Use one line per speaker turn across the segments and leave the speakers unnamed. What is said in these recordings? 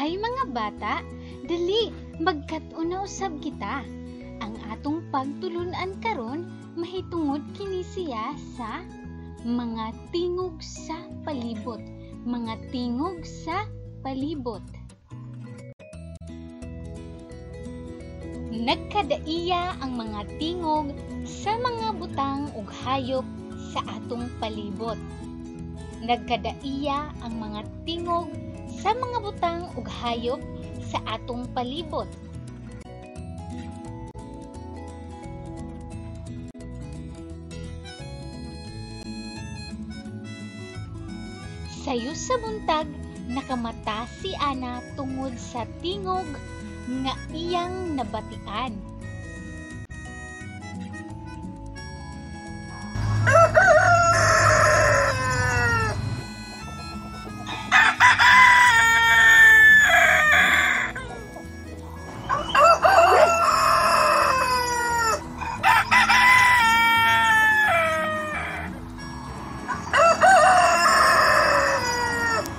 Hi mga bata, dali magkat-on na usab kita. Ang atong pagtulun-an karon mahitungod kini siya sa mga tingog sa palibot. Mga tingog sa palibot. Nagkadaiya ang mga tingog sa mga butang ug hayop sa atong palibot. Nagkadaiya ang mga tingog sa mga butang ug hayop sa atong palibot. Sayo sa buntag, nakamata si Ana tungod sa tingog nga iyang nabatian.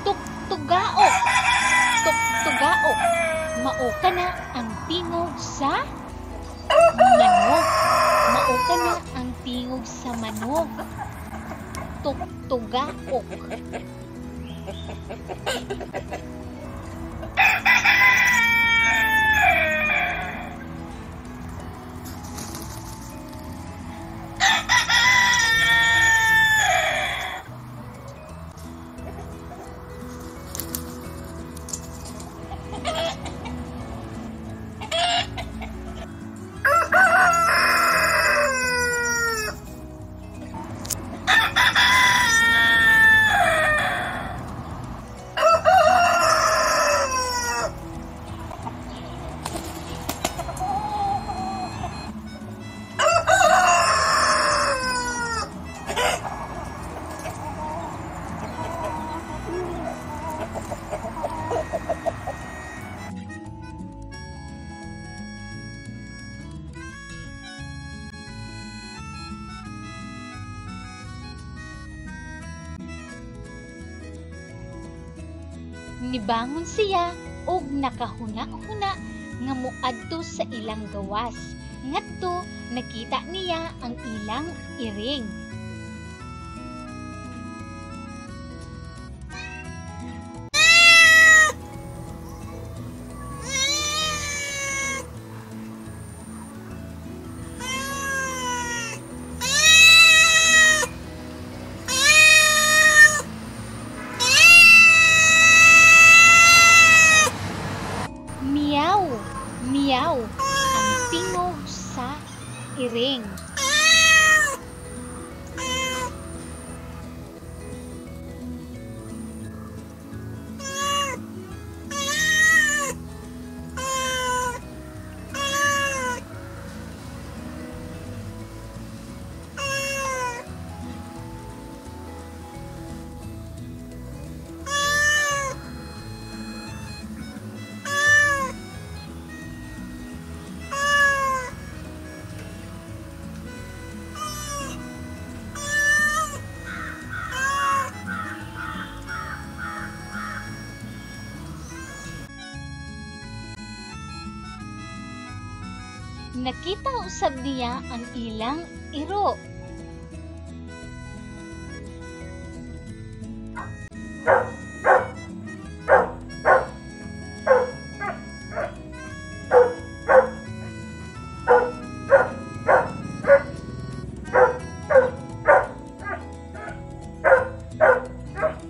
Tuktugaok, tuktugaok, mao kana ang tingog sa manok. Mao kana ang tingog sa manok. Tuktugaok. Nibangon siya og nakahuna-huna nga moadto sa ilang gawas. Ngadto nakita niya ang ilang iring. Miyaw, miyaw, ang tingog sa iring. Nakita usab niya ang ilang iro.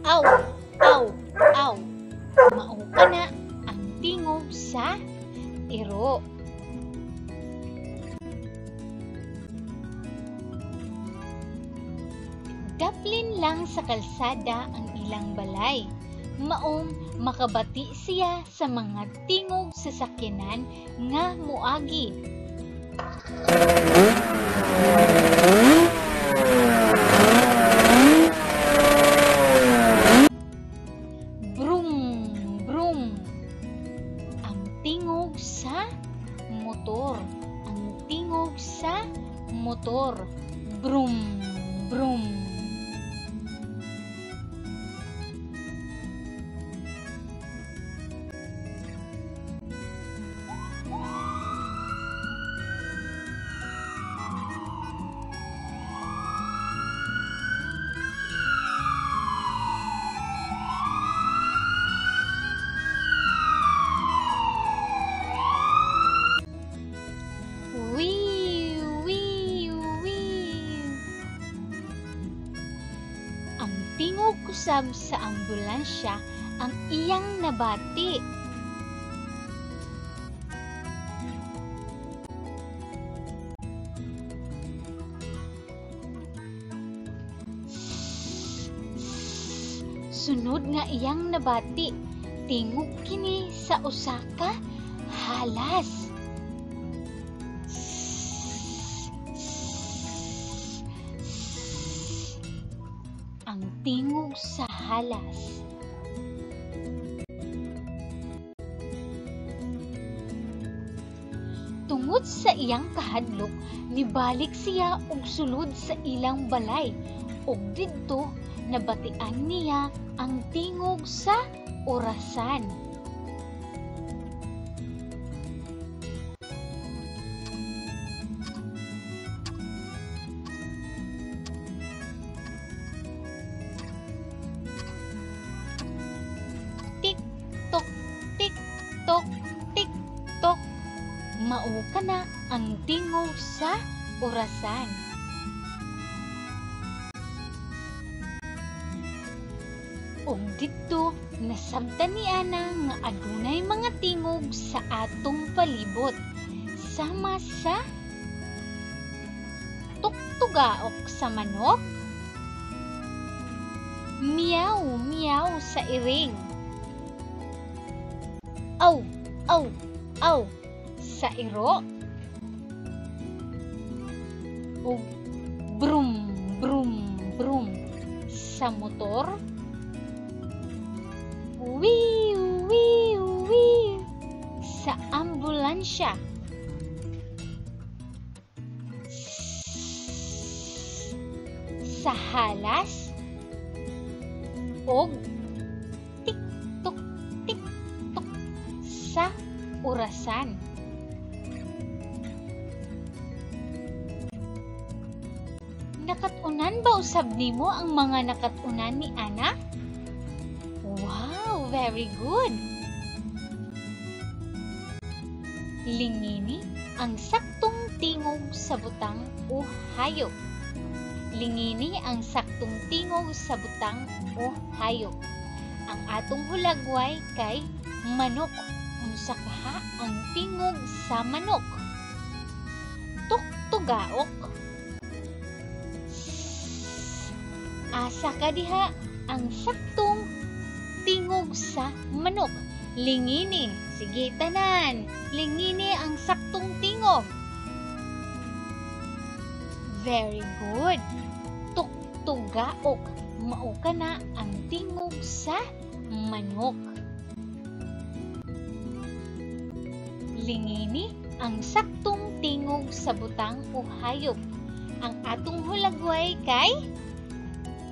Aw, aw, aw. Mao kana ang tingog sa iro. Daplin lang sa kalsada ang ilang balay. Maong makabati siya sa mga tingog sa sakyanan nga moagi. Brum, brum. Ang tingog sa motor. Ang tingog sa motor. Brum, brum. usab sa ambulansya ang iyang nabati. Sunod nga iyang nabati, tingog kini sa usa ka halas. Ang tingog sa halas. Tungod sa iyang kahadlok, nibalik siya og sulod sa ilang balay ug didto nabatian niya ang tingog sa orasan. Tik-tok, tik-tok, tik-tok. Mao kana ang tingog sa orasan. Ug didto nasabtan ni Ana nga adunay mga tingog sa atong palibot, sama sa tuktugaok sa manok, miyaw miyaw sa iring, aw aw aw sa iro, ug brum brum brum sa motor, wiw wiw wiw sa ambulansya, sa halas, og tik-tok tik-tok sa orasan. Nakat-unan ba usab nimo ang mga nakat-unan ni Ana? Wow, very good! Lingini ang saktong tingog sa butang o hayop. Lingini ang saktong tingog sa butang o hayop. Ang atong hulagway kay manok. Unsa kaha ang tingog sa manok? Tuktugaok. Asa ka diha ang saktong tingog sa manok? Lingini. Sige, tanan. Lingini ang saktong tingog. Very good. Tuktugaok. Mao kana ang tingog sa manok. Lingini ang saktong tingog sa butang o hayop. Ang atong hulagway kay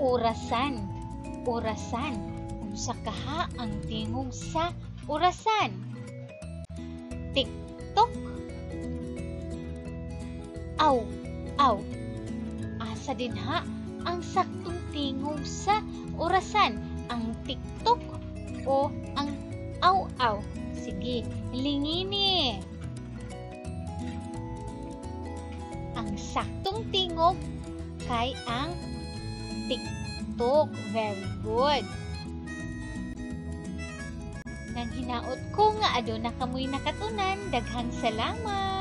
orasan. Orasan. Unsa kaha ang tingog sa orasan? Tik-tok. Aw, aw. Asa din ha ang saktong tingog sa orasan? Ang tik-tok o ang aw-aw? Sige, lingini. Ang saktong tingog kay ang tik-tok. Very good. Nang hinaot ko nga aduna kamoy nakatunan, daghang salamat.